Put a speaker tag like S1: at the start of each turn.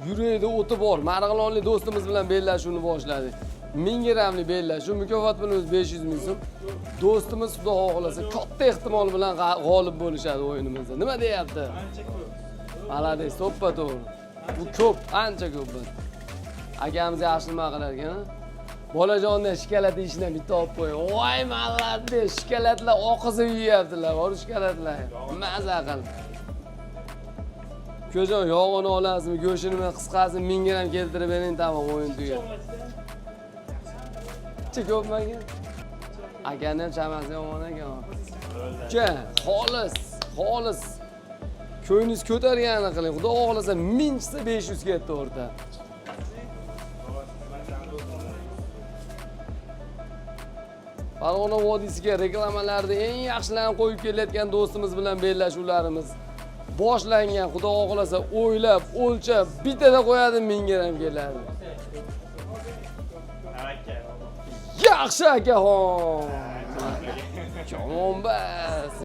S1: Yurakda o'ti bor. Marg'ilonlik do'stimiz bilan bellashuvni boshladik. 1000 grammli bellashuv, mukofot pulimiz 500 ming so'm. Do'stimiz xudo xohlasa katta ehtimol bilan g'olib bo'lishadi o'yinimizda. Nima deyapti?
S2: Ancha ko'p.
S1: Молодец, to'ppa to'g'ri. Bu ko'p, ancha ko'p. Bu. Akamiz yaxshi nima qilar ekan? Bolajonni shokolad yeyishdan bitta olib qo'y. Voy, молодец, shokoladlar oqizib yeyaptilar, bor shokoladlar. Maza qilib. Ko'jon yog'ini olasizmi, go'shtini, qisqasi 1000 gramm keltirib bering, tamom, o'yin tugadi. Chi ko'pmi aka? Akani ham chamasi yomon ekan. Uka, xolis, xolis. Ko'nglingiz ko'targanini qiling. Xudo xohlasa 1000 chiqsa 500 ketdi o'rta. Farg'ona vodiysiga reklamalarda eng yaxshilarini qo'yib kelayotgan do'stimiz bilan bellashuvlarimiz boshlangan. Xudo xohlasa o'ylab, o'lchab bittada qo'yadi, 1000 gramm keladi.
S2: Tavakkal.
S1: Yaxshi akaxon. Yomon bas.